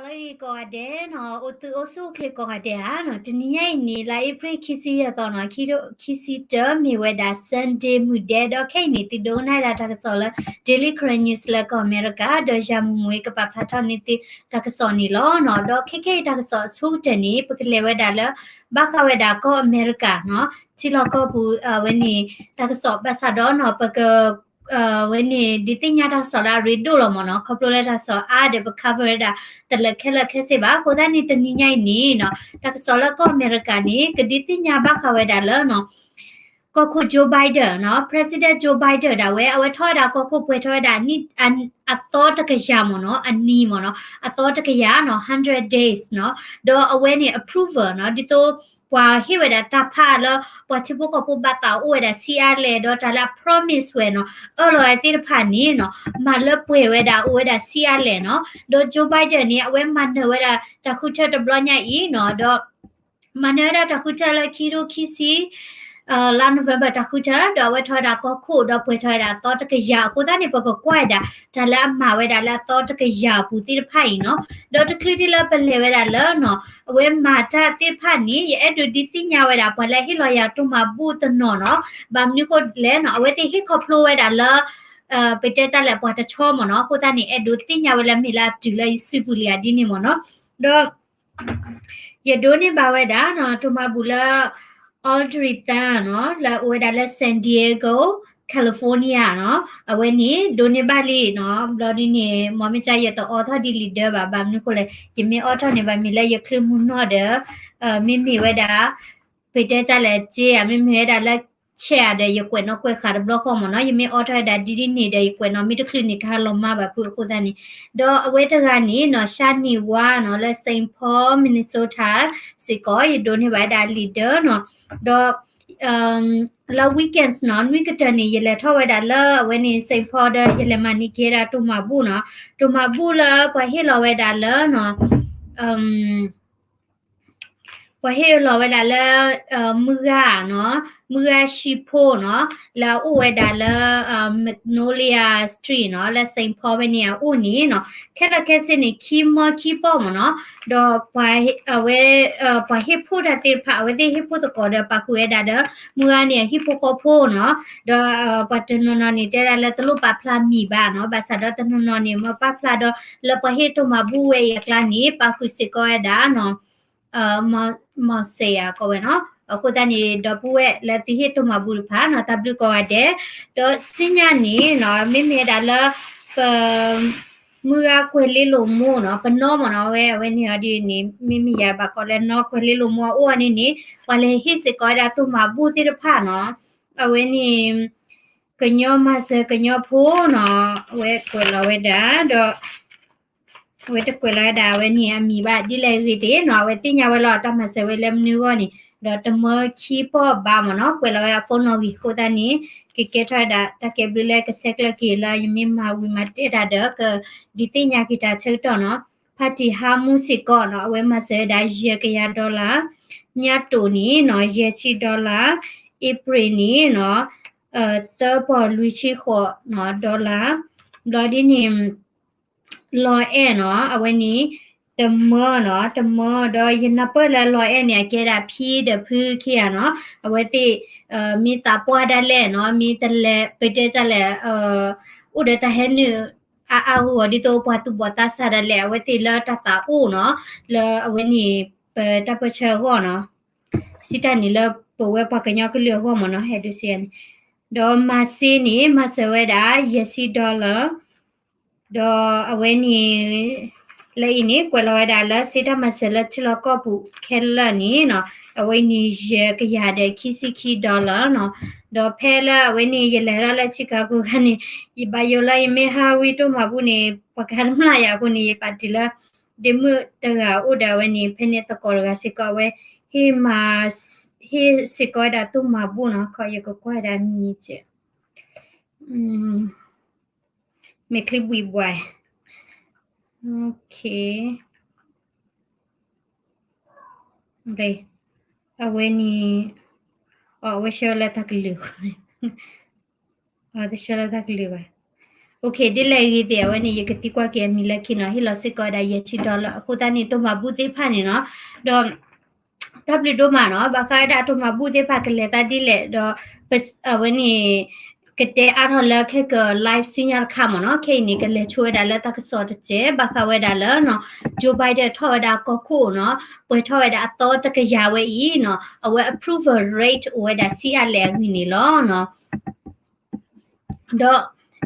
အဂ့ၤကိးဂၤဒဲးနီၤ, အိၣ်သုအိၣ်ဆူၣ်အိၣ်ချ့ကိးဂၤဒဲးဧါနီၤ. တနံၤညါအံၤန့ၣ် လါအ့ဖြ့ၣ်ခံဆံယဲၢ်သီနီၤ, ခံထိခံဆံတၢ မ့ၢ်ဝဲဒၣ် Sunday မုၢ်ဒဲး, ဒီးခဲအံၤန့ၣ် သုဒိကနၣ်ဝဲဒၣ်တၢ်ကစီၣ်လၢ Daily Karen News လၢကီၢ်အမဲရကၤ, ဒီးယၤမုၢ်မူကပာ်ဖျါထီၣ်န့ၢ်သုတၢ်ကစီၣ်န့ၣ်လီၤနီၤ. ဒီးခဲခဲအံၤတၢ်ကစီၣ်အဆိကတၢၢ်န့ၣ် ပကလဲၤဝဲဒၣ်လၢ ဘၣ်ဃးဝဲဒၣ်ကီၢ်အမဲရကၤနီၤ, ထံလီၢ်ကီၢ်ပူၤ အဝဲန့ၣ် တၢ်ကစီၣ်ဘၣ်ဆၣ်ဒီးနီၤ, ပက ဝဲန့ၣ် ဒုးသ့ၣ်ညါတၢ်ကစီၣ်လၢအရ့ဒိၣ်လီၤမ့ၢ်နီၤ, ခီဖျိလၢတၢ်ကစီၣ်အါဒီး ပ cover ဝဲဒၣ် တလၢာ်ခဲလၢာ်ခဲဆ့ဘၣ်. အဃိသတးန့ၣ် တနံၤညါအံၤန့ၣ်နီၤ, တၢ်ကစီၣ်လၢကီၢ်အမဲရကၤန့ၣ် ကဒုးသ့ၣ်ညါဘၣ်ဃးဝဲဒၣ်လၢနီၤ ကီၢ်ခိၣ် Joe Biden နီၤ, President Joe Biden ဒၣ်ဝဲ အဝဲထီၣ်ဝဲဒၣ်ကီၢ်ခိၣ်ပှဲၤထီၣ်ဝဲဒၣ် အသီတကယၤမ့ၢ်နီၤ, အနံၤမ့ၢ်နီၤ, အသီတကယၤနီၤ, hundred days နီၤ, ဒီးအဝဲန့ၣ် approval နီၤ, ဒ်သိး ပှၤဟ့ၣ်ဝဲဒၣ်တၢ်ဖးလၢ ပှၤထံဖိကီၢ်ဖိဘၣ်သးအိၣ်ဝဲဒၣ်ဆံးအါလဲၣ် ဒီးတၢ်လၢအ promise ဝဲနီၤ, အၢၣ်လီၤဝဲသ့ၣ်တဖၣ်န့ၣ်နီၤ, မၤလၢပှဲၤဝဲဒၣ်အိၣ်ဝဲဒၣ်ဆံးအါလဲၣ်နီၤ. ဒီး Joe Biden န့ၣ် အဝဲမၤနၢၤဝဲဒၣ်တၢ်ဃုထၢတဘျီညါအံၤနီၤ, ဒီး မၤနၢၤဝဲဒၣ်တၢ်ဃုထၢလၢခံထိခံဆံ လါ November တၢ်ဃုထၢ, ဒီးအဝဲထီၣ်ဝဲဒၣ်ကီၢ်ခိၣ် ဒီးပှဲၤထီၣ်ဝဲဒၣ်အသီတကယၤ. အဃိသတးန့ၣ် ပကကွၢ်ဝဲဒၣ် တၢ်လၢအမၤဝဲဒၣ်လၢအသီတကယၤအပူၤသ့ၣ်တဖၣ်အံၤနီၤ, ဒီးတချုးဒံးလၢပလဲၤဝဲဒၣ်လၢနီၤ, အဝဲမၤတၢ်သ့ၣ်တဖၣ်န့ၣ် ယအဲၣ်ဒိးဒုးသ့ၣ်ညါဝဲဒၣ် ပှၤလၢအဟ့ၣ်လီၤယၤတိၢ်မၤဘူၣ်တနီၤနီၤ, ဘၣ်မနုၤဃိလဲၣ်နီၤ, အဝဲသ့ၣ်ဟ့ၣ်ခီဖျိဝဲဒၣ်လၢ ပတဲတၢ်လဲၣ် ပှၤတဆီမ့ၢ်နီၤ, အဃိသတးန့ၣ် အဲၣ်ဒိးသ့ၣ်ညါဝဲလၢမ့ၢ်လၢအတုၤလၢယစုပူၤလံဧါဒ်န့ၣ်မ့ၢ်နီၤ, ဒီး ယဒိးန့ၢ်ဘၣ်ဝဲဒၣ်နီၤ, တိၢ်မၤဘူၣ်လၢ Audrey Thang နီၤ, လၢအအိၣ်ဝဲဒၣ်လၢ San Diego, California နီၤ, အဝဲန့ၣ် ဒိးန့ၢ်ဘၣ်လံနီၤ, ဘျီဒ်န့ၣ် မ်မ့ၢ်ကါယတအိးထီၣ်ဒ်လံာ်ဒၢဘၣ်, ဘၣ်မနုၤဃိလဲၣ်, ယမ့ၢ်အိးထီၣ်န့ၣ် ဘၣ်မ့ၢ်လၢယချုးမုၢ်နီၢ်ဒီး မ့မ့ၢ်ဝဲဒၣ် ပတဲတၢ်လဲၣ် စ့ဧါ, မ့မ့ၢ်ဝဲဒၣ်လၢ ဆဲးဧါဒီး ယကွဲးနီၣ်ကွဲးဃာ်တဘျီဃီမ့ၢ်နီၤ, ယမ့ၢ်အိးထီၣ်ဝဲဒၣ်ဒ်ဒ်န့ၣ်ဒီး ယကွဲးနီၣ်မ့ၢ်တချုးန့ၣ် ကဟးလီၤမါဘၣ်ဖုအဃိသတးန့ၣ်, ဒီးအဝဲတဂၤန့ၣ်နီၤ, ရှါနံၤဝါနီၤ, လၢ Saint Paul Minnesota စ့ၢ်ကီး ယဒိးန့ၢ်ဘၣ်ဝဲဒၣ်လံာ်ဒၢနီၤ, ဒီး လၢ weekends နီၤ, နွံကတၢၢ်န့ၣ် ယလဲၤထီၣ်ဝဲဒၣ်လၢအဝဲန့ၣ် Saint Paul ဒီး ယလဲၤမၤန့ၢ်က့ၤဝဲဒၣ်တိၢ်မၤဘူၣ်နီၤ, တိၢ်မၤဘူၣ်လၢပှၤဟ့ၣ်လီၤဝဲဒၣ်လၢနီၤ ပှၤဟ့ၣ်လီၤဝဲဒၣ်လၢ မုၢ်ဂၤနီၤ, မုၢ်ဂၤရှံဖိနီၤ, လၢအအိၣ်ဝဲဒၣ်လၢ Magnolia Street နီၤ, လၢ Saint Paul ဖဲန့ၣ်အအိၣ်န့ၣ်နီၤ, ခဲလၢာ်ခဲဆ့န့ၣ် ခံမၢခံပီၢ်မ့ၢ်နီၤ, ဒီးပှၤအဝဲ ပှၤဟ့ၣ်ဖိတၢ်သ့ၣ်တဖၣ် အဝဲသ့ၣ်ဟ့ၣ်ဖိသကိးဒီးပာ်ဃုာ်ဝဲဒၣ်ဒီး မုၢ်ဂၤန့ၣ်အဟံၣ်ဖိဃီဖိနီၤ, ဒီး ပှၤတနီၤနီၤန့ၣ် တဲဒၣ်လၢတလိၣ်ပာ်ဖျါမံၤဘၣ်နီၤ, ဘၣ်ဆၣ်ဒီးတနီၤနီၤန့ၣ် မ့ၢ်ပာ်ဖျါဒီး လၢပှၤဟ့ၣ်တိၢ်မၤဘူၣ်ဝဲအံၤအကျါန့ၣ် ပာ်ဃုာ်စ့ၢ်ကီးဝဲဒၣ်နီၤ မီၤစ့ၢ်ဧါ ကိးဝဲနီၤ, အဃိသတးန့ၣ် ဒီပုၢ်ဝဲၢ်လၢသုဟ့ၣ်တိၢ်မၤဘူၣ်တဖၣ်နီၤ တၢ်ဘျုးကိးဂၤဒဲး, ဒီးဆူညါန့ၣ်နီၤ မ့မ့ၢ်ဝဲဒၣ်လၢ ပ မုၢ်ဂၤကွဲၤလ့လိာ်မိၢ်နီၤ, ပနီၢ်မ့ၢ်နီၤ အဝဲ အဝဲန့ၣ်အီၤဒ်န့ၣ် မ့မ့ၢ်ယၤဘၣ်ကိးလၢနီၢ်ကွဲၤလ့လိာ်မိၢ်အအိၣ်အီၤန့ၣ်န့ၣ် ပှၤလဲၤဟ့ၣ်စ့ၢ်ကီးဝဲဒၣ်တိၢ်မၤဘူၣ်သ့ၣ်တဖၣ်နီၤ, အဝဲန့ၣ် ကညီမၤစၢၤကညီဖိနီၤ, အဝဲကွဲးလီၤဝဲဒၣ်ဒီး အဝဲတကွဲးလီၤဝဲဒၣ် အဝဲန့ၣ်အမံၤဘၣ် ဒ်လဲၣ်ဂ့ၤသ့ၣ်နီၤ, အဝဲသ့ၣ်ညါဝဲလီၤ တၢ်မၤစၢၤဝဲလၢမနုၤအဂီၢ်န့ၣ်, ဒီးတမၢခံပီၢ်ဘၣ်မ့ၢ်နီၤ, ကွဲးလီၤဝဲဒၣ် phone နီၣ်ဂံၢ်အဃိသတးန့ၣ် ကကဲထီၣ်ဝဲဒၣ်တၢ်ကဲဘျုးလၢကဆဲးကျၢက့ၤလၢယမ့ၢ်မၤဝံၤမၤတဲတၢ်ဒီး ကဒုးသ့ၣ်ညါက့ၤတၢ်ဆၢကတီၢ်နီၤ, ဖါတံၢ်ဟါမူစ့ၢ်ကီးနီၤ, အဝဲမၤစၢၤဝဲဒၣ်ယဲၢ်ကယၤ dollar, ညါတိၢ်န့ၣ်နီၤ ယဲၢ်ဆံ dollar, အ့ဖြ့ၣ်န့ၣ်နီၤ သၢပီၢ်လွံၢ်ဆံဃိးနီၤ dollar, ဘျီဒ်န့ၣ် လီၤအဲၣ်နီၤ အဝဲန့ၣ် တမၢနီၤ တမၢ ဒီးယနၢ်ပၢၢ်လၢလီၤအဲၣ်န့ၣ် အကဲဒၣ်ဖံဒီးဖုခံဂၤနီၤ အဝဲသ့ၣ် မ့ၢ်သးပှၢ်ဒၣ်လဲာ်နီၤ မ့ၢ်တလဲၤ ပတဲတၢ်လဲာ် အိၣ်ဒီးတၢ်ဟဲနုာ် အါအါဂီၢ်ဂီၢ် ဒ်သိးပှၤသူၣ်ဘီၣ်သးစၢ်ဒၣ်လဲာ် အဝဲသ့ၣ်လၢတၢ်သးအိၣ်နီၤ လၢအဝဲန့ၣ် ပတၢ်ပၢၢ်ဆၢအဂီၢ်နီၤ စံးတၢ်န့ၣ်လၢပဝဲပှၤကညီကလုာ်အဂီၢ်မ့ၢ်နီၤ ဟဲဒုးစံးယၤန့ၣ် ဒီးမၤစ့န့ၣ် မၤစၢၤဝဲဒၣ် ယဲၢ်ဆံ dollar ဒီးအဝဲန့ၣ် လၢအံၤန့ၣ် ကွဲးလီၤဝဲဒၣ်လၢစ့တၢ်မၤစၢၤလၢထံလီၢ်ကီၢ်ပူၤခဲလၢာ်န့ၣ်နီၤ အဝဲန့ၣ် ယဲၢ်ကယၤဒီးခံဆံခံ dollar နီၤ ဒီးဖဲလၢအဝဲန့ၣ် ယလဲၤထီၣ်လၢ Chicago ခါန့ၣ် ယဘၣ်ယိၣ်လၢယမ့ၢ်ဟးဝံတိၢ်မၤဘူၣ်န့ၣ် ပှၤကဟးတမျၢ်ယၤအဃိန့ၣ် ယပာ်တုၤလၢ ဒ့မုၣ်တဂၤအိၣ်ဒီးအဝဲန့ၣ် ဖဲန့ၣ်သကိးတဂၤစ့ၢ်ကီး အဝဲ ဟ့ၣ်မၤ ဟ့ၣ်စ့ၢ်ကီးဝဲဒၣ်တိၢ်မၤဘူၣ်နီၤ ခီယကကွၢ်ဝဲဒၣ်မံၤစဲး မ့ၢ်ချံဘှံးဘှဲး အဝဲန့ၣ် အဝဲဆှၢလၢတၢ်ကလုၢ် တဆှၢလၢတၢ်ကလုၢ်ဘၣ် ဒ်လဲၣ်ဂ့ၤသ့ၣ် အဝဲန့ၣ် ယကသံကွၢ်က့ၤအမံၤလၢခံနီၤ, ဟ့ၣ်လီၤစ့ၢ်ကီးဝဲဒၣ် ယဲၢ်ဆံ dollar အဃိသတးန့ၣ် တိၢ်မၤဘူၣ်သ့ၣ်တဖၣ်န့ၣ်နီၤ, ဒီး တၢ်ဘျုးဒိၣ်မးနီၤ, ဘၣ်ဃးဝဲဒၣ်တိၢ်မၤဘူၣ်သ့ၣ်တဖၣ်ကလဲၤသးဒ်လဲၣ်ဒီး အဝဲန့ၣ် ကတဲအါထီၣ်လၢခဲက live ဆူညါတခါမ့ၢ်နီၤ, ခဲအံၤန့ၣ် ကလဲၤဆိဝဲဒၣ်လၢတၢ်ကစီၣ်တစဲး ဘၣ်ဃးဝဲဒၣ်လၢ Joe Biden ထီၣ်ဝဲဒၣ်ကီၢ်ခိၣ်နီၤ, ပှဲၤထီၣ်ဝဲဒၣ်အသီတကယၤဝဲအံၤနီၤ, အဝဲ approval rate အိၣ်ဝဲဒၣ်ဆံးအါလဲၣ်အဂ့ၢ်န့ၣ်လီၤ. ဒီး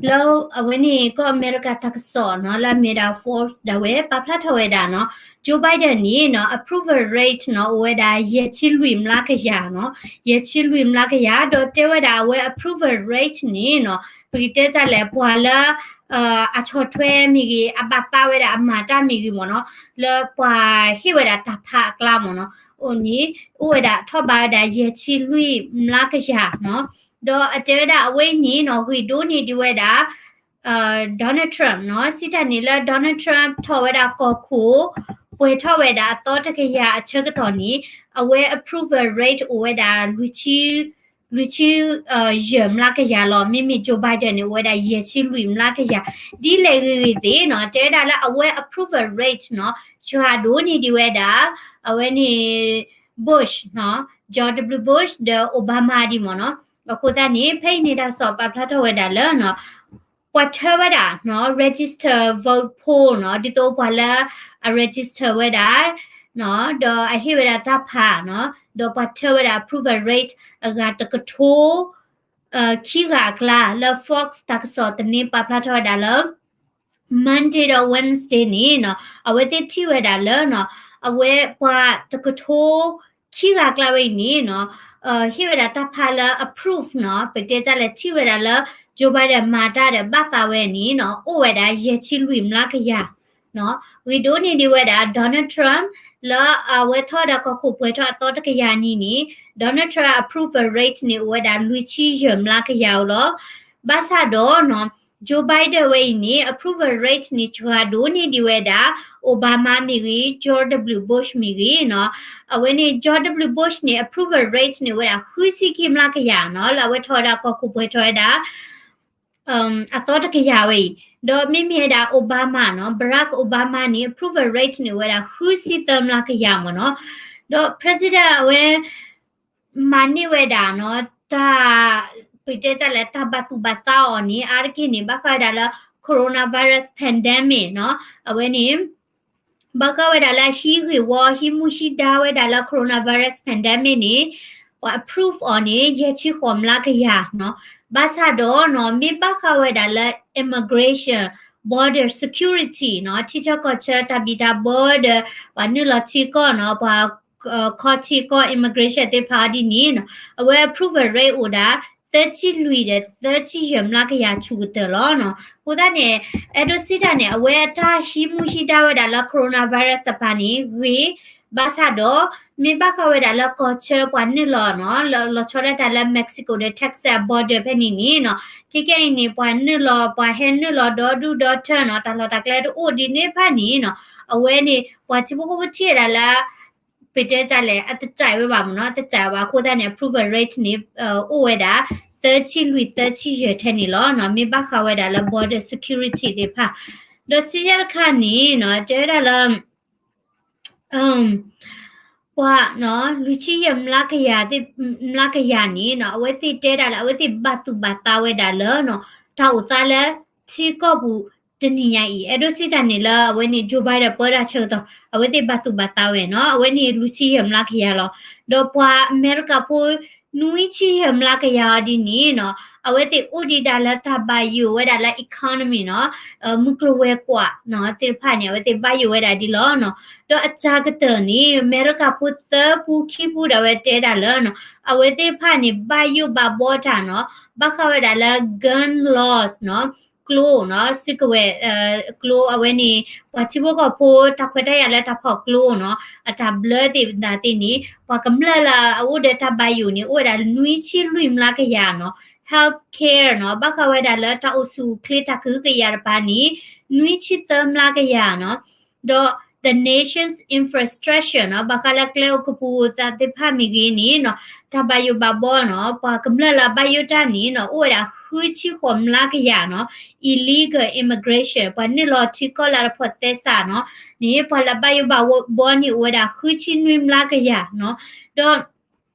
လၢအဝဲန့ၣ် ကီၢ်အမဲရကၤတၢ်ကစီၣ်နီၤ လၢအမ့ၢ်ဒၣ် Forbes ဒၣ်ဝဲ ပာ်ဖျါထီၣ်ဝဲဒၣ်နီၤ, Joe Biden န့ၣ်နီၤ approval rate နီၤ အိၣ်ဝဲဒၣ်ယဲၢ်ဆံလွံၢ်မျးကယၤနီၤ, ယဲၢ်ဆံလွံၢ်မျးကယၤ ဒီးတဲဝဲဒၣ်အဝဲ approval rate န့ၣ်နီၤ ပကတဲတၢ်လဲၣ် ပှၤလၢ အဆီၣ်ထွဲမ့ၢ်ဂ့ၤ အဘၣ်သးဝဲဒၣ်အမၤတၢ်မ့ၢ်ဂ့ၤမ့ၢ်နီၤ, လၢပှၤဟ့ၣ်ဝဲဒၣ်တၢ်ဖးအကျါမ့ၢ်နီၤ, အိၣ်န့ၣ် အိၣ်ဝဲဒၣ်ထီၣ်ဘးဝဲဒၣ်ယဲၢ်ဆံလွံၢ်မျးကယၤနီၤ, ဒီးအတဲဝဲဒၣ်အဝဲအံၤန့ၣ်နီၤ ဂ့ၢ်ဒိၣ်န့ၢ်ဒံးဝဲဒၣ် Donald Trump နီၤ, စံးတၢ်န့ၣ်လၢ Donald Trump ထီၣ်ဝဲဒၣ်ကီၢ်ခိၣ် ပှဲၤထီၣ်ဝဲဒၣ်အသီတကယၤအဆၢကတီၢ်န့ၣ် အဝဲ approval rate အိၣ်ဝဲဒၣ် လွံၢ်ဆံ လွံၢ်ဆံ ယဲၢ်မျးကယၤလီၤ. မ့မ့ၢ် Joe Biden န့ၣ် အိၣ်ဝဲဒၣ်ယဲၢ်ဆံလွံၢ်မျးကယၤ, ဒ်လဲၣ်ဂ့ၤဂ့ၤသ့ၣ်နီၤ တဲဝဲဒၣ်လၢအဝဲ approval rate နီၤ စှၤဒိၣ်န့ၢ်ဒံးဝဲဒၣ် အဝဲန့ၣ် Bush နီၤ, George W Bush ဒီး Obama ဒံးမ့ၢ်နီၤ, အဃိသတးန့ၣ် ဖဲအံၤန့ၣ်တၢ်ကစီၣ်ပာ်ဖျါထီၣ်ဝဲဒၣ်လၢ ပှၤထၢဝဲဒၣ်နီၤ register vote poll နီၤ, ဒ်သိးပှၤလၢအ register ဝဲဒၣ် ဒီးအဟ့ၣ်ဝဲဒၣ်တၢ်ဖးနီၤ, ဒီးပှၤထၢဝဲဒၣ် approval rate အဂၤတကထိ ခံဂၤအကျါ လၢ Fox တၢ်ကစီၣ်သန့ပာ်ဖျါထီၣ်ဝဲဒၣ်လၢ Monday ဒီး Wednesday န့ၣ်နီၤ အဝဲသ့ၣ်ထံၣ်ဝဲဒၣ်လၢနီၤ အဝဲပှၤတကထိ ခံဂၤအကျါဝဲအံၤန့ၣ်နီၤ ဟ့ၣ်ဝဲဒၣ်တၢ်ဖးလၢ approve နီၤ, ပတဲတၢ်လဲၣ် ထံၣ်ဝဲဒၣ်လၢ Joe Biden မၤတၢ်ဒီးဘၣ်သးဝဲန့ၣ်နီၤ အိၣ်ဝဲဒၣ်ယဲၢ်ဆံလွံၢ်မျးကယၤ ဂ့ၤဒိၣ်န့ၢ်ဒံးဝဲဒၣ် Donald Trump လၢအဝဲထီၣ်ဝဲဒၣ်ကီၢ်ခိၣ်ပှဲၤထီၣ်အသီတကယၤန့ၣ်န့ၣ် Donald Trump approval rate န့ၣ် အိၣ်ဝဲဒၣ်လွံၢ်ဆံယဲၢ်မျးကယၤဧိၤလီၤ. ဘၣ်ဆၣ်ဒီးနီၤ Joe Biden ဝဲအံၤန့ၣ် approval rate န့ၣ် စှၤဒိၣ်န့ၢ်ဒံးဝဲဒၣ် Obama မ့ၢ်ဂ့ၤ George W Bush မ့ၢ်ဂ့ၤနီၤ, အဝဲန့ၣ် George W Bush န့ၣ် approval rate န့ၣ် အိၣ်ဝဲဒၣ်ဃုဆံခံမျးကယၤနီၤ လၢအဝဲထီၣ်ဝဲဒၣ်ကီၢ်ခိၣ်ပှဲၤထီၣ်ဝဲဒၣ် အသီတကယၤဝဲအံၤ, ဒီးမ့မ့ၢ်ဝဲဒၣ် Obama နီၤ Barack Obama န့ၣ် approval rate န့ၣ် အိၣ်ဝဲဒၣ်ဃုဆံသၢမျးကယၤမ့ၢ်နီၤ, ဒီး president အဝဲ မၤန့ၢ်ဝဲဒၣ်နီၤ တၢ် ပတဲတၢ်လဲၣ် တၢ်ဘၣ်သူၣ်ဘၣ်သးအီၤန့ၣ် အါတက့ၢ်န့ၣ် ဘၣ်ဃးဝဲဒၣ်လၢ coronavirus pandemic နီၤ အဝဲန့ၣ် ဘၣ်ဃးဝဲဒၣ်လၢဟံးဂ့ၢ်ဝီ ဟံးမူဟံးဒါဝဲဒၣ်လၢ coronavirus pandemic န့ၣ် ပှၤ approve အီၤန့ၣ် ယဲၢ်ဆံဃိးမျးကယၤနီၤ, ဘၣ်ဆၣ်ဒီးနီၤ မ့ၢ်ဘၣ်ဃးဝဲဒၣ်လၢ immigration, border security နီၤ ထံဆၢကီၢ်ဆၢတၢ်ဘံၣ်တၢ်ဘၢဒီး ပှၤနုာ်လီၤထံကီၢ်နီၤ ပှၤ ခီထံကီၢ် immigration သ့ၣ်တဖၣ်အီၤဒ်န့ၣ်နီၤ အဝဲ approval rate အိၣ်ဒၣ် သၢဆံလွံၢ်ဒီး သၢဆံယဲၢ်မျးကယၤဆူၣ်ကတၢၢ်လီၤနီၤ. အဃိသတးန့ၣ် အဲၣ်ဒိးစံးတၢ်န့ၣ် အဝဲအတၢ်ဟံးမူဟံးဒါဝဲဒၣ်လၢ coronavirus တဖၣ်န့ၣ်ဂ့ၤ, ဘၣ်ဆၣ်ဒီး မ့ၢ်ဘၣ်ဃးဝဲဒၣ်လၢကီၢ်ဆၢပှၤနုာ်လီၤနီၤ လီၤဆီဒၣ်တၢ်လၢ Mexico ဒီး Texas border ဖဲန့ၣ်န့ၣ်နီၤ ခဲကနံၣ်အံၤန့ၣ် ပှၤနုာ်လီၤ ပှၤဟဲနုာ်လီၤဒီဒူၣ်ဒီထၢနီၤ တၢ်လီၢ်တၢ်ကျဲတအိၣ်ဒ်န့ၣ်တဖၣ်န့ၣ်နီၤ အဝဲန့ၣ် ပှၤထံဖိကီၢ်ဖိထံၣ်ဝဲဒၣ်လၢ ပတဲတၢ်လဲၣ် အတစဲးဝဲဘၣ်မ့ၢ်နီၤ တစဲးဝဲဘၣ် အဃိသတးန့ၣ် approval rate န့ၣ် အိၣ်ဝဲဒၣ် သၢဆံလွံၢ် သၢဆံယဲၢ်ထဲန့ၣ်လီၤနီၤ မ့ၢ်ဘၣ်ဃးဝဲဒၣ်လၢ border security သ့ၣ်တဖၣ် ဒီးစံးယၤတခါန့ၣ်နီၤ တဲဝဲဒၣ်လၢ ပှၤနီၤ လွံၢ်ဆံယဲၢ်မျးကယၤသ့ၣ် မျးကယၤန့ၣ်နီၤ အဝဲသ့ၣ်တဲဒၣ်လၢ အဝဲသ့ၣ်ဘၣ်သူၣ်ဘၣ်သးဝဲဒၣ်လၢနီၤ တၢ်အိၣ်သးလၢထံကီၢ်ပူၤတနံၤညါအံၤ အဲၣ်ဒိးစံးတၢ်န့ၣ်လၢ အဝဲန့ၣ် Joe Biden ပၢတၢ်ဆၢကတီၢ် အဝဲသ့ၣ်ဘၣ်သူၣ်ဘၣ်သးဝဲနီၤ အဝဲန့ၣ်လွံၢ်ဆံယဲၢ်မျးကယၤလီၤ. ဒီးပှၤအမဲရကၤဖိ နွံဆံယဲၢ်မျးကယၤအီၤဒ်န့ၣ်နီၤ အဝဲသ့ၣ်အိၣ်ဒံးဒၣ်လၢတၢ်ဘၣ်ယိၣ်ဝဲဒၣ်လၢ economy နီၤ မုၢ်ကျိၤဝဲၤကွာ်နီၤ သ့ၣ်တဖၣ်န့ၣ် အဝဲသ့ၣ်ဘၣ်ယိၣ်ဝဲဒၣ်ဒ်လီၤနီၤ. ဒီးအစှၤကတၢၢ်န့ၣ် အမဲရကၤဖိသၢပူခံပူဒၣ်ဝဲတဲဒၣ်လၢနီၤ အဝဲသ့ၣ်တဖၣ်န့ၣ် ဘၣ်ယိၣ်ဘၣ်ဘှီတၢ်နီၤ ဘၣ်ဃးဝဲဒၣ်လၢ gun laws နီၤ ကျိနီၤ စုကဝဲၤ ကျိအဝဲန့ၣ် ပှၤထံဖိကီၢ်ဖိတၢ်ခွဲးတၢ်ယာ်လၢတၢ်ဖီၣ်ကျိနီၤ အတၢ်ဘျၢသ့ၣ်တဖၣ်သ့ၣ်န့ၣ် ပှၤကမျၢၢ်လၢအအိၣ်ဒီးတၢ်ဘၣ်ယိၣ်န့ၣ် အိၣ်ဝဲဒၣ်နွံဆံလွံၢ်မျးကယၤနီၤ health care နီၤ ဘၣ်ဃးဝဲဒၣ်လၢတၢ်အိၣ်ဆူၣ်အိၣ်ချ့တၢ်ကဟုကယာ်တဖၣ်န့ၣ် နွံဆံသၢမျးကယၤနီၤ ဒီး the nation's infrastructure နီၤ ဘၣ်ဃးလၢကျဲအိၣ်ကပူၤသ့ၣ်တဖၣ်မ့ၢ်ဂ့ၤန့ၣ်နီၤ တၢ်ဘၣ်ယိၣ်ဘၣ်ဘှီနီၤ ပှၤကမျၢၢ်လၢအဘၣ်ယိၣ်တၢ်န့ၣ်နီၤ အိၣ်ဝဲဒၣ် ပှၤလၢအအိၣ်ဝဲဒၣ်လၢထံကီၢ်အမဲရကၤန့ၣ်အိၣ်ဝဲဒၣ်ဃုဆံဃိးမျးကယၤနီၤ, illegal immigration ပှၤနုာ်လီၤထံကီၢ်လၢအတဖိးသဲစးနီၤ, န့ၣ် ပှၤလၢအဘၣ်ယိၣ်ဘၣ်ဘီန့ၣ် အိၣ်ဝဲဒၣ်ဃုဆံနွံမျးကယၤနီၤ, ဒီး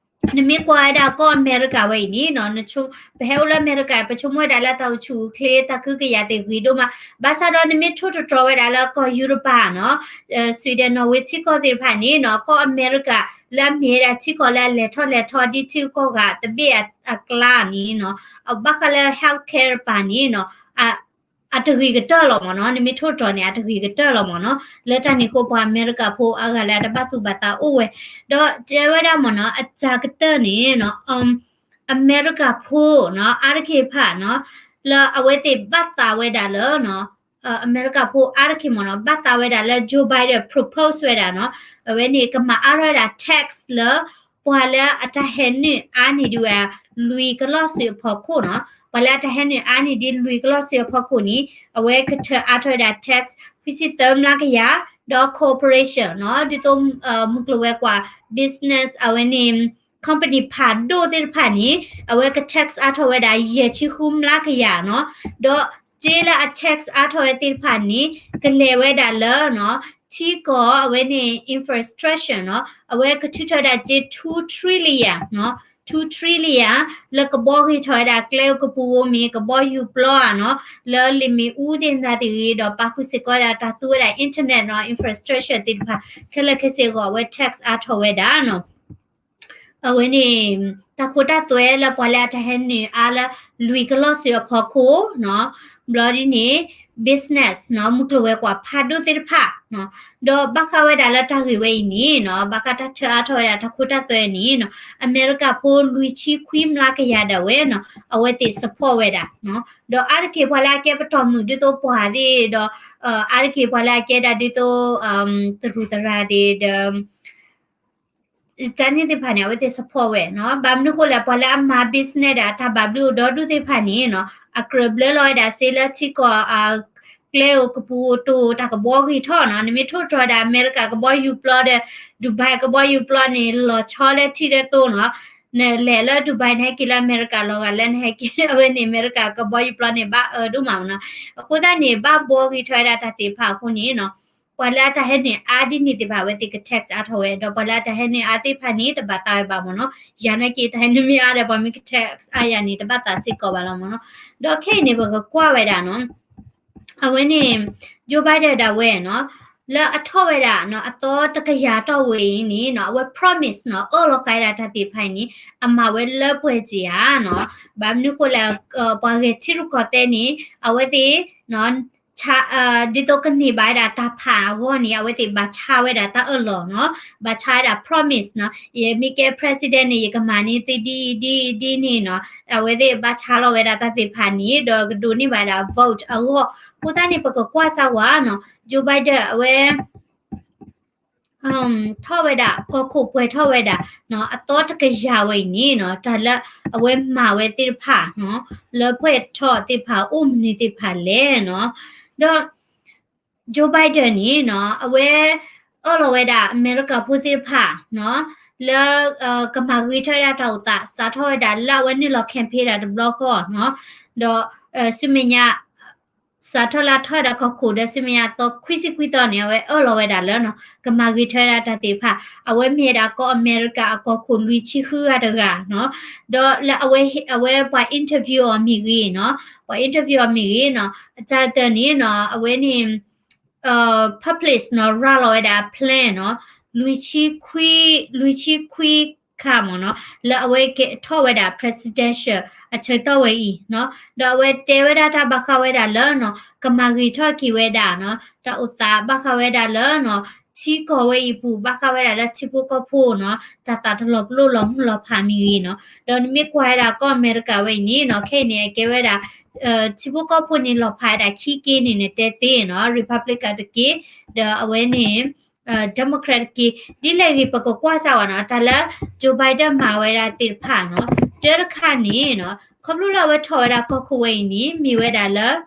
နမ့ၢ်ကွၢ်ဝဲဒၣ်ကီၢ်အမဲရကၤဝဲအံၤန့ၣ်နီၤ, ပဟဲအိၣ်လၢအမဲရကၤ ပဆိကမိၣ်ဝဲဒၣ်လၢတၢ်အိၣ်ဆူၣ်အိၣ်ချ့ တၢ်ကဟုကယာ်သ့ၣ်ဂ့ၤဒိၣ်မး, ဘၣ်ဆၣ်ဒီးနမ့ၢ်ထိၣ်တြီၤဝဲဒၣ်လၢကီၢ်ယူရပၤနီၤ, Sweden, Norway ထံကီၢ်သ့ၣ်တဖၣ်န့ၣ်နီၤ, ကီၢ်အမဲရကၤလၢအမ့ၢ်ဝဲဒၣ်ထံကီၢ်လၢအလဲၤထီၣ်လဲၤထီဒ်ထံဂုၤကီၢ်ဂၤတဘ့ၣ်အကျါန့ၣ်နီၤ, ဘၣ်ဃးလၢ health care တပၤန့ၣ်နီၤ, အတဂ့ၤကတၢၢ်လီၤမ့ၢ်နီၤ, နမ့ၢ်ထိၣ်တြီၤန့ၣ် အတဂ့ၤကတၢၢ်လီၤမ့ၢ်နီၤ, လၢတၢ်န့ၣ်အဃိ ပှၤအမဲရကၤဖိအါဂၤလၢအတဘၣ်သူၣ်ဘၣ်သးအိၣ်ဝဲ, ဒီးတဲဝဲဒၣ်မ့ၢ်နီၤ, အစှၤကတၢၢ်န့ၣ်နီၤ, အမဲရကၤဖိနီၤ အါတက့ၢ်တဖၣ်နီၤ, လၢအဝဲသ့ၣ်ဘၣ်သးဝဲဒၣ်လၢ အမဲရကၤဖိအါတက့ၢ်မ့ၢ်နီၤ, ဘၣ်သးဝဲဒၣ်လၢ Joe Biden propose ဝဲဒၣ်နီၤ, အဝဲန့ၣ်ကမၤအါထီၣ်ဝဲဒၣ် tax လၢ ပှၤလၢအတၢ်ဟဲနုာ်အါန့ၢ်ဒံးဝဲ လွံၢ်ကလီၢ်စုအဖီခိၣ်နီၤ, ပှၤလၢအတၢ်ဟဲနုာ်အါန့ၢ်ဒံးလွံၢ်ကလီၢ်စုအဖီခိၣ်န့ၣ် အဝဲကထၢအါထီၣ်ဝဲဒၣ် tax ခွံဆံသၢမျးကယၤ, ဒီး corporation နီၤ, ဒ်သိး မုၢ်ကျိၤဝဲၤကွာ် business အဝဲန့ၣ် company ဖးဒိၣ်သ့ၣ်တဖၣ်န့ၣ် အဝဲက tax အါထီၣ်ဝဲဒၣ် ယဲၢ်ဆံဃုမျးကယၤနီၤ, ဒီးစ့လၢအ tax အါထီၣ်ဝဲသ့ၣ်တဖၣ်န့ၣ် ကလဲၤဝဲဒၣ်လၢ ထံကီၢ်အဝဲန့ၣ် infrastructure နီၤ, အဝဲကထုးထီၣ်ဝဲဒၣ်စ့ two trillion နီၤ, two trillion လၢကဘီဂ့ၤထီၣ်ဝဲဒၣ်ကျဲကပူၤဧိၤမ့ၢ် ကဘီယူၤပျီဧိၤနီၤ, လၢလ့ၣ်မ့ၣ်အူသ့ၣ်မတၤသ့ၣ်ဂ့ၤ ဒီးပာ်ဃုာ်စ့ၢ်ကီးဝဲဒၣ်တၢ်သူဝဲဒၣ် internet နီၤ, infrastructure သ့ၣ်တဖၣ် ခဲလၢာ်ခဲဆ့အဂီၢ် အဝဲ tax အါထီၣ်ဝဲဒၣ်နီၤ. အဝဲန့ၣ် တၢ်ခိတၢ်သွဲလၢပှၤလၢအတၢ်ဟဲနုာ်အါလၢလွံၢ်ကလီၢ်စုအဖီခိၣ်နီၤ, ဘျီဒ်န့ၣ် business နီၤ, မုၢ်ကျိၤဝဲၤကွာ်ဖးဒိၣ်သ့ၣ်တဖၣ်နီၤ, ဒီးဘၣ်ဃးဝဲဒၣ်လၢတၢ်ဂ့ၢ်ဝဲအံၤန့ၣ်နီၤ, ဘၣ်ဃးတၢ်ထၢအါထီၣ်ဝဲဒၣ်တၢ်ခိတၢ်သွဲန့ၣ်နီၤ, အမဲရကၤဖိလွံၢ်ဆံခွံမျးကယၤဒၣ်ဝဲနီၤ, အဝဲသ့ၣ် support ဝဲဒၣ်နီၤ, ဒီးအါတက့ၢ်ပှၤလၢအကဲပတီၢ်မုၢ်ဒ်သိးပှၤသ့ၣ်ဒီး အါတက့ၢ်ပှၤလၢအကဲဒၣ်ဒ်သိး သရူးသရၣ်သ့ၣ်ဒီး တၢ်န့ၣ်သ့ၣ်တဖၣ်န့ၣ် အဝဲသ့ၣ် support ဝဲနီၤ, ဘၣ်မနုၤဃိလဲၣ် ပှၤလၢအမၤ business ဒီးအတၢ်ဘၣ်ဘျုးအိၣ်ဒီဒူၣ်သ့ၣ်တဖၣ်န့ၣ်နီၤ, အကြၢးဘျၢလီၤဝဲဒၣ်စ့လၢထံကီၢ် ကျဲဧိၤကပူၤဧိၤတိၢ် တၢ်ကဘီဂ့ၤထီၣ်နီၤ, နမ့ၢ်ထိၣ်တြီၤဝဲဒၣ်အမဲရကၤကဘီယူၤပျီဒီး Dubai ကဘီယူၤပျီန့ၣ် လီၤဆီလၢထံလၢသိနီၤ, နလဲၤလၢ Dubai နဟဲက့ၤလၢအမဲရကၤလီၤဂာ်လၢနဟဲက့ၤ အဝဲန့ၣ် အမဲရကၤကဘီယူၤပျီန့ၣ် ဘၣ်အၢဒိၣ်မးနီၤ, အဃိသတးန့ၣ် ဘၣ်ဘီဂ့ၤထီၣ်ဝဲဒၣ်တၢ်သ့ၣ်တဖၣ်အဃိန့ၣ်နီၤ ပှၤလၢအတၢ်ဟဲနုာ်အါဒ်န့ၣ်သ့ၣ်တဖၣ် အဝဲသ့ၣ်က tax အါထီၣ်ဝဲ, ဒီးပှၤလၢအတၢ်ဟဲနုာ်အါသ့ၣ်တဖၣ်န့ၣ် တဘၣ်သးဝဲဘၣ်မ့ၢ်နီၤ, ယၤနာ်က့ တၢ်ဟဲနုာ်မ့ၢ်အါဒီး ပှၤမ့ၢ်က tax အါယၤန့ၣ် တဘၣ်သးစ့ၢ်ကီးဘၣ်လီၤမ့ၢ်နီၤ, ဒီးခဲအံၤန့ၣ် ပကကွၢ်ဝဲဒၣ်နီၤ အဝဲန့ၣ် Joe Biden ဒၣ်ဝဲနီၤ လၢအထီၣ်ဝဲဒၣ်နီၤ အသီတကယၤတီၢ်ဝဲအံၤန့ၣ်နီၤ အဝဲ promise နီၤ အၢၣ်လီၤဃာ်ဝဲဒၣ်တၢ်သ့ၣ်တဖၣ်အံၤန့ၣ် အမၤဝဲလၢပှဲၤစ့ၢ်ဧါနီၤ, ဘၣ်မနုၤဃိလဲၣ် ပှၤဂဲၤထံရူၢ်ကီၢ်သဲးန့ၣ် အဝဲသ့ၣ် ဒ်သိးကန့ၢ်ဘၣ်ဝဲဒၣ်တၢ်ဖးအဂီၢ်န့ၣ် အဝဲသ့ၣ်ဘၣ်ဆါဝဲဒၣ်တၢ်အၢၣ်လီၤနီၤ, ဘၣ်ဆါဝဲဒၣ် promise နီၤ, ယမ့ၢ်ကဲ president န့ၣ် ယကမၤန့ၢ်သုဒ်အံၤဒ်အံၤဒ်န့ၣ်နီၤ, အဝဲသ့ၣ်ဘၣ်ဆါလီၤဝဲဒၣ်တၢ်သ့ၣ်တဖၣ်န့ၣ် ဒီးကဒိးန့ၢ်ဘၣ်ဝဲဒၣ် vote အဂီၢ်, အဃိသတးန့ၣ် ပကကွၢ်စၢ်ဝဲနီၤ, Joe Biden အဝဲ ထီၣ်ဝဲဒၣ် ကီၢ်ခိၣ်ပှဲၤထီၣ်ဝဲဒၣ် အသီတကယၤဝဲအံၤန့ၣ်နီၤ တၢ်လၢအဝဲမၤဝဲသ့ၣ်တဖၣ်နီၤ လၢပှဲၤထီၣ်သ့ၣ်တဖၣ် အိၣ်မနုၤသ့ၣ်တဖၣ်လဲၣ်နီၤ, ဒီး Joe Biden န့ၣ်နီၤ အဝဲ အၢၣ်လီၤဝဲဒၣ်အမဲရကၤဖိသ့ၣ်တဖၣ်နီၤ လၢ ကမၤဂ့ၤထီၣ်ဝဲဒၣ်တၢ်အိၣ်သး စးထီၣ်ဝဲဒၣ်လၢအဝဲနုာ်လီၤ campaign တၢ်တဘျီဃီနီၤ, ဒီး ဆူမဲာ်ညါ စးထီၣ်လၢအထီၣ်ဝဲဒၣ်ကီၢ်ခိၣ်ဒီး ဆူမဲာ်ညါအသီခွံဆံခွံသီန့ၣ် အဝဲအၢၣ်လီၤဝဲဒၣ်လၢနီၤ ကမၤဂ့ၤထီၣ်ဝဲဒၣ်တၢ်သ့ၣ်တဖၣ် အဝဲမ့ၢ်ဝဲဒၣ်ကီၢ်အမဲရကၤအကီၢ်ခိၣ်လွံၢ်ဆံဃုဂၤတဂၤနီၤ, ဒီးလၢအဝဲ အဝဲပှၤ interview အီၤမ့ၢ်ဂ့ၤနီၤ, ပှၤ interview အီၤမ့ၢ်ဂ့ၤနီၤ အတၢ်တၢ်န့ၣ်နီၤ အဝဲန့ၣ် publish နီၤ ရၤလီၤဝဲဒၣ် plan နီၤ လွံၢ်ဆံခွံ လွံၢ်ဆံခွံခါမ့ၢ်နီၤ လၢအဝဲကဲထီၣ်ဝဲဒၣ် presidential အဆၢကတီၢ်ဝဲအံၤနီၤ, ဒီးအဝဲတဲဝဲဒၣ်တၢ်ဘၣ်ဃးဝဲဒၣ်လၢနီၤ ကမၤဂ့ၤထီၣ်က့ၤဝဲဒၣ်နီၤ တၢ်အိၣ်သးဘၣ်ဃးဝဲဒၣ်လၢနီၤ ထံကီၢ်ဝဲအံၤပူၤ ဘၣ်ဃးဝဲဒၣ်လၢထံဖိကီၢ်ဖိနီၤ တၢ်သးတလီၤပလိာ်လီၤမုၢ်လီၤဖးမ့ၢ်ဂ့ၤနီၤ, ဒီးနမ့ၢ်ကွၢ်ဝဲဒၣ်ကီၢ်အမဲရကၤဝဲအံၤန့ၣ်နီၤ ခဲအံၤန့ၣ် အကဲဝဲဒၣ် ထံဖိကီၢ်ဖိန့ၣ်လီၤဖးဝဲဒၣ်ခံက့န့ၣ် နတဲသ့နီၤ Republican တက့ၢ်, ဒီးအဝဲန့ၣ် Democrat တက့ၢ်, ဒ်လဲၣ်ဂ့ၤပကကွၢ်စၢ်ဝဲနီၤ တၢ်လၢ Joe Biden မၤဝဲဒၣ်သ့ၣ်တဖၣ်နီၤ, တၢတခါန့ၣ်နီၤ ခီဖျိလၢအဝဲထီၣ်ဝဲဒၣ်ကီၢ်ခိၣ်ဝဲအံၤန့ၣ် မ့ၢ်ဝဲဒၣ်လၢ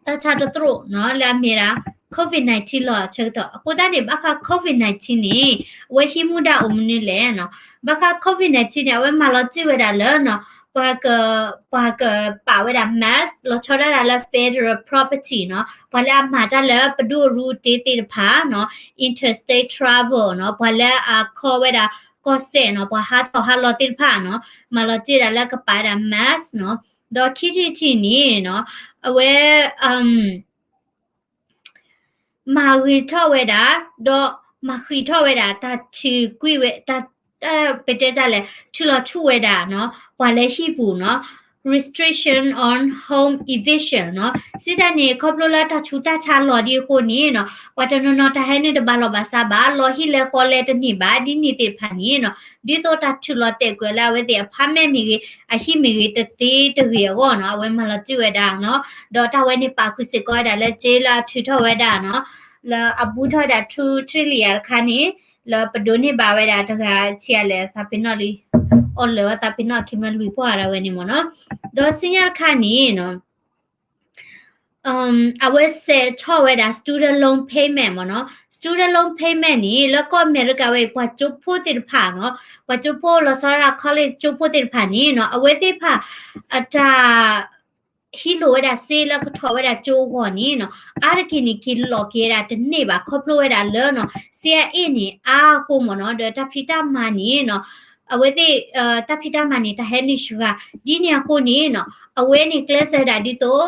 တၢ်ဆါတသရိာ်နီၤ လၢအမ့ၢ်ဒၣ် COVID nineteen လီၤအဆၢကတီၢ်, အဃိသတးန့ၣ် ဘၣ်ဃး COVID nineteen န့ၣ် အဝဲဟံးမူဒါအိၣ်မနုၤလဲၣ်နီၤ, ဘၣ်ဃး COVID nineteen န့ၣ် အဝဲမၤလီၤတံၢ်ဝဲဒၣ်လၢနီၤ ပှၤကပာ်ဝဲဒၣ် mask လီၤဆီဒၣ်တၢ်လၢ federal property နီၤ, ပှၤလၢအမၤတၢ်လၢပဒိၣ်အရူအတ့သ့ၣ်တဖၣ်နီၤ, interstate travel နီၤ, ပှၤလၢအခီဝဲဒၣ်ကီၢ်စဲၣ်နီၤ, ပှၤဟးထီၣ်ဟးလီၤသ့ၣ်တဖၣ်နီၤ, မၤလီၤတ့ၢ်ဒၣ်လၢကပာ်ဝဲဒၣ် mask နီၤ, ဒီးခံထံၣ်တထံၣ်န့ၣ်နီၤ, အဝဲ မၤဂ့ၤထီၣ်ဝဲဒၣ်, ဒီးမၤဃံးထီၣ်ဝဲဒၣ် တၢ်ထုးကွံာ်ဝဲ တၢ် ပတဲတၢ်လဲၣ် ထုးလီၤဆူၣ်ဝဲဒၣ်နီၤ, ပှၤလၢဟံၣ်ပူၤနီၤ, restriction on home eviction နီၤ, စံးတၢ်န့ၣ် ခီဖျိလၢတၢ်ဆူးတၢ်ဆါလီၤဒံးအဃိန့ၣ်နီၤ, ပှၤတနီၤနီၤတၢ်ဟဲနုာ်တဘၣ်လီၢ်ဘၣ်စးဘၣ်, လီၤဟံၣ်လဲၤဃီလဲၤတန့ၢ်ဘၣ် ဒ်န့ၣ်သ့ၣ်တဖၣ်န့ၣ်နီၤ, ဒ်သိးတၢ်ထုးလီၤတဲာ်ကွံာ်လၢအဝဲသ့ၣ် apartment မ့ၢ်ဂ့ၤ အဟံၣ်မ့ၢ်ဂ့ၤ တသ့တဂ့ၤအဂီၢ်နီၤ, အဝဲမၤလီၤတ့ၢ်ဝဲဒၣ်နီၤ, ဒီးတၢ်ဝဲန့ၣ်ပာ်ဃုာ်စ့ၢ်ကီးဝဲဒၣ်လၢစ့လၢအထုးထီၣ်ဝဲဒၣ်နီၤ, လၢအဘူးထီၣ်ဝဲဒၣ် two trillion တခါန့ၣ်, လၢပဒိးန့ၢ်ဘၣ်ဝဲဒၣ်တဂၤဆံးအါလဲၣ် သးပ့ၤနီၣ်လံ, အီၣ်လၢာ်ဝဲသးပ့ၤနီၣ်ခံမၢလွံၢ်ပှၢ်ဒၣ်ဝဲန့ၣ်မ့ၢ်နီၤ, ဒီးဆူညါတခါန့ၣ်နီၤ အဝဲစဲးထီၣ်ဝဲဒၣ် student loan payment မ့ၢ်နီၤ, student loan payment န့ၣ် လၢကီၢ်အမဲရကၤဝဲအံၤ ပှၤကၠိဖိသ့ၣ်တဖၣ်နီၤ, ပှၤကၠိဖိလီၤဆီဒၣ်တၢ် college ကၠိဖိသ့ၣ်တဖၣ်န့ၣ်နီၤ, အဝဲသ့ၣ်တဖၣ် အတၢ် ဟံးလိာ်ဝဲဒၣ်စ့လၢကထီၣ်ဝဲဒၣ်ကၠိအဂီၢ်န့ၣ်နီၤ, အါတက့ၢ်န့ၣ် က့ၤလီၤက့ၤဝဲဒၣ်တန့ၢ်ဘၣ် ခီဖျိဝဲဒၣ်လၢနီၤ, စ့အအ့ၣ်န့ၣ်အါအဃိမ့ၢ်နီၤ, ဒီးတၢ်ဖံးတၢ်မၤန့ၣ်နီၤ, အဝဲသ့ၣ် တၢ်ဖံးတၢ်မၤန့ၣ် တၢ်ဟဲနုာ်စှၤ, ဒ်န့ၣ်အဃိန့ၣ်နီၤ, အဝဲန့ၣ်ကျဲးစၢးဒၣ်ဒ်သိး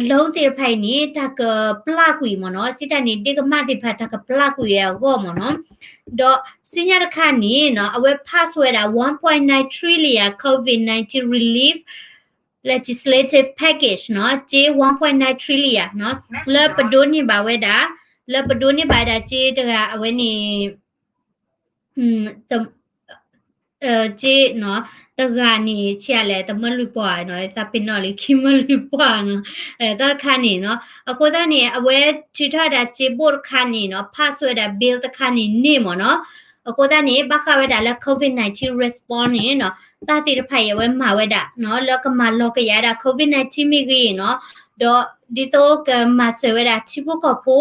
loan သ့ၣ်တဖၣ်အံၤန့ၣ် တၢ်ကပျၢ်ကွံာ်မ့ၢ်နီၤ, စံးတၢ်န့ၣ် ဒ့ကမၣ်သ့ၣ်တဖၣ် တၢ်ကပျၢ်ကွံာ်ဝဲအဂီၢ်မ့ၢ်နီၤ, ဒီးဆူညါတခါန့ၣ်နီၤ, အဝဲ pass ဝဲဒၣ် one point nine trillion COVID nineteen relief legislative package နီၤ, စ့ one point nine trillion နီၤ, လၢပဒိးန့ၢ်ဘၣ်ဝဲဒၣ်, လၢပဒိးန့ၢ်ဘၣ်ဝဲဒၣ်စ့တဂၤ အဝဲန့ၣ် စ့နီၤ, တဂၤန့ၣ် ဆံးအါလဲၣ် တမၢလွံၢ်ပှၢ်နီၤ, သးပ့ၤနီၣ်လံခံမၢလွံၢ်ပှၢ်နီၤ, တၢ်တခါန့ၣ်နီၤ, အဃိသတးန့ၣ် အဝဲထုးထီၣ်ဝဲဒၣ်စ့ဘိၣ်တခါန့ၣ်နီၤ, pass ဝဲဒၣ် bill တခါန့ၣ်န့ၢ်မ့ၢ်နီၤ, အဃိသတးန့ၣ် ဘၣ်ဃးဝဲဒၣ်လၢ COVID nineteen response န့ၣ်နီၤ, တၢ်သ့ၣ်တဖၣ်အံၤ အဝဲမၤဝဲဒၣ်နီၤ, လၢကမၤလီၤကယၤဒၣ် COVID nineteen မ့ၢ်ဂ့ၤနီၤ, ဒီးဒ်သိးကမၤစၢၤဝဲဒၣ်ထံဖိကီၢ်ဖိ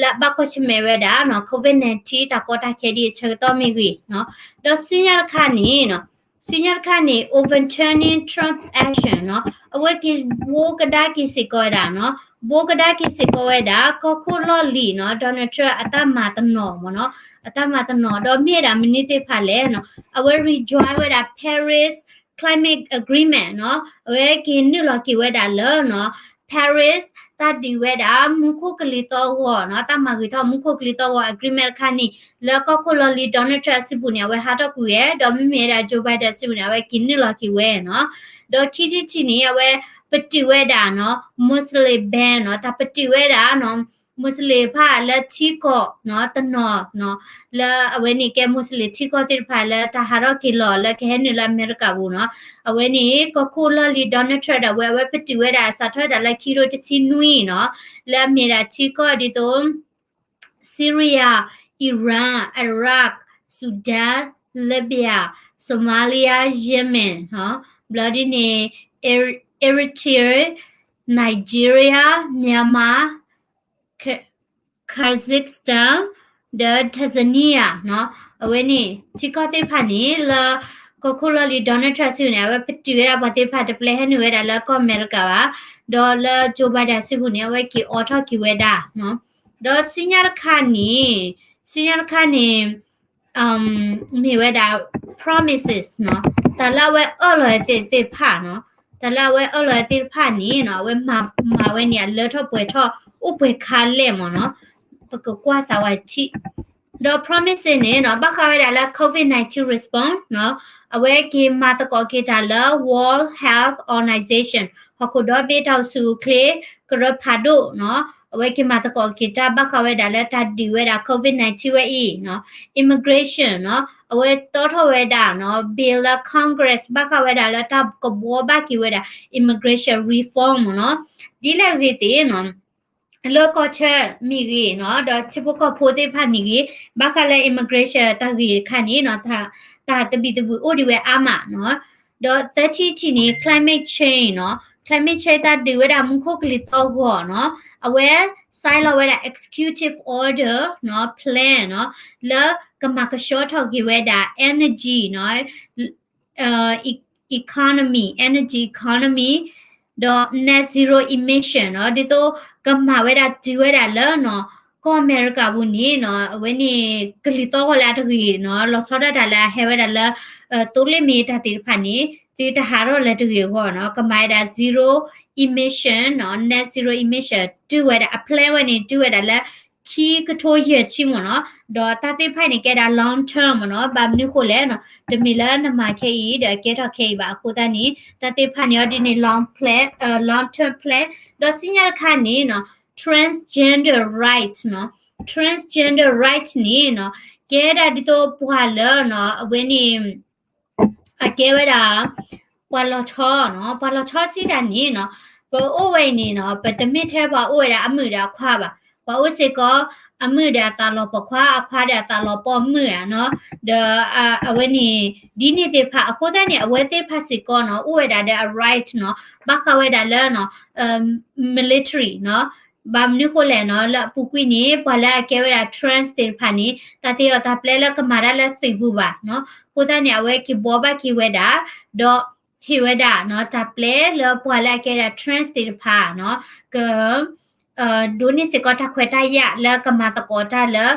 လၢအဘၣ်ကွၢ်ဆၢၣ်မဲာ်ဝဲဒၣ်နီၤ, COVID nineteen တၢ်ကီတၢ်ခဲဒ်အဆၢကတီၢ်မ့ၢ်ဂ့ၤနီၤ, ဒီးဆူညါတခါန့ၣ်နီၤ, ဆူညါတခါန့ၣ် overturning Trump action နီၤ, အဝဲက့ၤဘိးကဒါက့ၤစ့ၢ်ကီးဝဲဒၣ်နီၤ, ဘိးကဒါက့ၤစ့ၢ်ကီးဝဲဒၣ် ကီၢ်ခိၣ်လီၢ်လံၤနီၤ, Donald Trump အတၢ်မၤတနီၤမ့ၢ်နီၤ, အတၢ်မၤတနီၤ ဒီးမ့ၢ်ဝဲဒၣ်မနုၤသ့ၣ်တဖၣ်လဲၣ်နီၤ, အဝဲ rejoin ဝဲဒၣ် Paris Climate Agreement နီၤ, အဝဲက့ၤနုာ်လီၤက့ၤဝဲဒၣ်လၢနီၤ Paris တၢ်ဒုးဝဲဒၣ်မူခိၣ်ကလံၤသီအဂီၢ်နီၤ, တၢ်မၤဂ့ၤထီၣ်မူခိၣ်ကလံၤသီအဂီၢ် agreement တခါန့ၣ် လၢကီၢ်ခိၣ်လီၢ်လံၤ Donald Trump အစုပူၤန့ၣ် အဝဲဟးထီၣ်ကွံာ်ဝဲ, ဒီးမ့မ့ၢ်ဝဲဒၣ် Joe Biden အစုပူၤန့ၣ် အဝဲက့ၤနုာ်လီၤက့ၤဝဲနီၤ, ဒီးခံထံၣ်တထံၣ်န့ၣ် အဝဲပတုာ်ဝဲဒၣ်နီၤ Muslim ban နီၤ, တၢ်ပတုာ်ဝဲဒၣ်နီၤ Muslim တဖၣ်လၢထံကီၢ်နီၤ တနီၤနီၤ, လၢအဝဲန့ၣ်ကဲ Muslim ထံကီၢ်သ့ၣ်တဖၣ်လၢတၢ်ဟးထီၣ်က့ၤလီၤလၢကဟဲနုာ်လၢအမဲရကၤပူၤနီၤ, အဝဲန့ၣ် ကီၢ်ခိၣ်လီၢ်လံၤ Donald Trump ဒၣ်ဝဲ အဝဲပတုာ်ဝဲဒၣ်စးထီၣ်ဝဲဒၣ်လၢခံကထိတဆံနွံနီၤ, လၢအမ့ၢ်ဒၣ်ထံကီၢ်ဒ်သိး Syria, Iraq, Sudan, Libya, Somalia, Yemen နီၤ, ဘျီဒ်န့ၣ် Eritrea, Nigeria, Myanmar, Kazakhstan ဒီး Tanzania နီၤ, အဝဲန့ၣ် ထံကီၢ်သ့ၣ်တဖၣ်န့ၣ် လၢကီၢ်ခိၣ်လီၢ်လံၤ Donald Trump စုပူၤန့ၣ် အဝဲပတုာ်ဝဲဒၣ်ပှၤသ့ၣ်တဖၣ်တပျဲဟဲနုာ်ဝဲဒၣ်လၢကီၢ်အမဲရကၤဘၣ်, ဒီးလၢ Joe Biden စုပူၤန့ၣ် အဝဲက့ၤအိးထီၣ်က့ၤဝဲဒၣ်နီၤ, ဒီးဆူညါတခါန့ၣ်, ဆူညါတခါန့ၣ် မ့ၢ်ဝဲဒၣ် promises နီၤ, တၢ်လၢအဝဲအၢၣ်လီၤဝဲသ့ၣ်တဖၣ်နီၤ, တၢ်လၢအဝဲအၢၣ်လီၤဝဲသ့ၣ်တဖၣ်န့ၣ်နီၤ, အဝဲမၤဝဲန့ၣ် အလၢထီၣ်ပှဲၤထီၣ် အိၣ်ပှဲၤခါလဲၣ်မ့ၢ်နီၤ, ပကကွၢ်စးဝဲထံၣ်, ဒီး promises န့ၣ်နီၤ, ဘၣ်ဃးဝဲဒၣ်လၢ COVID nineteen response နီၤ, အဝဲက့ၤမၤသကိးက့ၤတၢ်လၢ World Health Organization ဟီၣ်ခိၣ်ဒီဘ့ၣ်တၢ်အိၣ်ဆူၣ်အိၣ်ချ့ ကရၢဖးဒိၣ်နီၤ, အဝဲက့ၤမၤသကိးက့ၤတၢ်ဘၣ်ဃးဝဲဒၣ်လၢတၢ်ဒုးဝဲဒၣ် COVID nineteen ဝဲအံၤနီၤ, immigration နီၤ, အဝဲတီထီၣ်ဝဲဒၣ်နီၤ bill လၢ Congress ဘၣ်ဃးဝဲဒၣ်လၢတၢ်ကဘှီဘၣ်က့ၤဝဲဒၣ် immigration reform မ့ၢ်နီၤ, ဒ်လဲၣ်ဂ့ၤသ့ၣ်နီၤ လၢကီၢ်ဆၢမ့ၢ်ဂ့ၤနီၤ, ဒီးထံဖိကီၢ်ဖိသ့ၣ်တဖၣ်မ့ၢ်ဂ့ၤ, ဘၣ်ဃးလၢ immigration တၢ်ဂ့ၢ်တခါန့ၣ်နီၤ, တၢ်သဘံၣ်သဘုၣ်အိၣ်ဒံးဝဲအါမးနီၤ, ဒီးသၢထံၣ်တထံၣ်န့ၣ် climate change နီၤ, climate change တၢ်ဒုးဝဲဒၣ်မူခိၣ်ကလံၤသီအဂီၢ်နီၤ, အဝဲ sign လီၤဝဲဒၣ် executive order နီၤ, plan နီၤ, လၢကမၤကဆှီထီၣ်က့ၤဝဲဒၣ် energy နီၤ, economy, energy economy,ဒီး net zero emission နီၤ, ဒ်သိးကမၤဝဲဒၣ်တုၤဝဲဒၣ်လၢနီၤ ကီၢ်အမဲရကၤပူၤန့ၣ်နီၤ အဝဲန့ၣ် ကလံၤသီဂီၤလၢအတဂ့ၤနီၤ လီၤဆီဒၣ်တၢ်လၢအဟဲဝဲဒၣ်လၢ သိလ့ၣ်မ့ၢ်တၢ်သ့ၣ်တဖၣ်န့ၣ် သုတဟးထီၣ်လၢတဂ့ၤအဂီၢ်နီၤ ကမၤဝဲဒၣ် zero emission နီၤ net zero emission တုၤဝဲဒၣ် အ plan ဝဲန့ၣ် တုၤဝဲဒၣ်လၢ ခံကထိယဲၢ်ဆံမ့ၢ်နီၤ, ဒီးတၢ်သ့ၣ်တဖၣ်န့ၣ် ကဲဒၣ် long term မ့ၢ်နီၤ, ဘၣ်မနုၤဃိလဲၣ်နီၤ, တမ့ၢ်လၢနမၤခဲအံၤ ဒီးကဲထီၣ်ခဲအံၤဘၣ်, အဃိသတးန့ၣ် တၢ်သ့ၣ်တဖၣ်န့ၣ် အီၤဒ်န့ၣ် long plan, long term plan, ဒီးဆူညါတခါန့ၣ်နီၤ transgender right နီၤ, transgender right န့ၣ်နီၤ, ကဲဒၣ်ဒ်သိးပှၤလၢနီၤ အဝဲန့ၣ် အကဲဝဲဒၣ် ပှၤလီၤဆီနီၤ, ပှၤလီၤဆီစံးတၢ်န့ၣ်နီၤ, ပအိၣ်ဝဲအံၤန့ၣ်နီၤ ပတမ့ၢ်ထဲပှၤအိၣ်ဝဲဒၣ်အမုာ်ဒီးအခွါဘၣ်, ပှၤအိၣ်စ့ၢ်ကီး အမုာ်ဒီးအသးလီၤပိာ်ခွါ, အခွါဒီးအသးလီၤပိာ်မုာ်ဧါနီၤ, ဒီးအဝဲန့ၣ် ဒ်န့ၣ်သ့ၣ်တဖၣ်, အဃိသတးန့ၣ် အဝဲသ့ၣ်တဖၣ်စ့ၢ်ကီးနီၤ အိၣ်ဝဲဒၣ်ဒီးအ right နီၤ, ဘၣ်ဃးဝဲဒၣ်လၢ military နီၤ, ဘၣ်မနုၤဃိလဲၣ်နီၤ, လၢအပူၤကွံာ်န့ၣ် ပှၤလၢအကဲဝဲဒၣ် trans သ့ၣ်တဖၣ်န့ၣ် တၢ်တ့အီၣ်တၢ်ပျဲလၢကမၤတၢ်လၢသုးပူၤဘၣ်နီၤ, အဃိသတးန့ၣ် အဝဲက့ၤဘှီဘၣ်က့ၤဝဲဒၣ်, ဒီးဟ့ၣ်ဝဲဒၣ်နီၤ တၢ်ပျဲလၢပှၤလၢအကဲဒၣ် trans သ့ၣ်တဖၣ်နီၤ, က ဒိးန့ၢ်စ့ၢ်ကီးတၢ်ခွဲးတၢ်ယာ်လၢကမၤသကိးတၢ်လၢ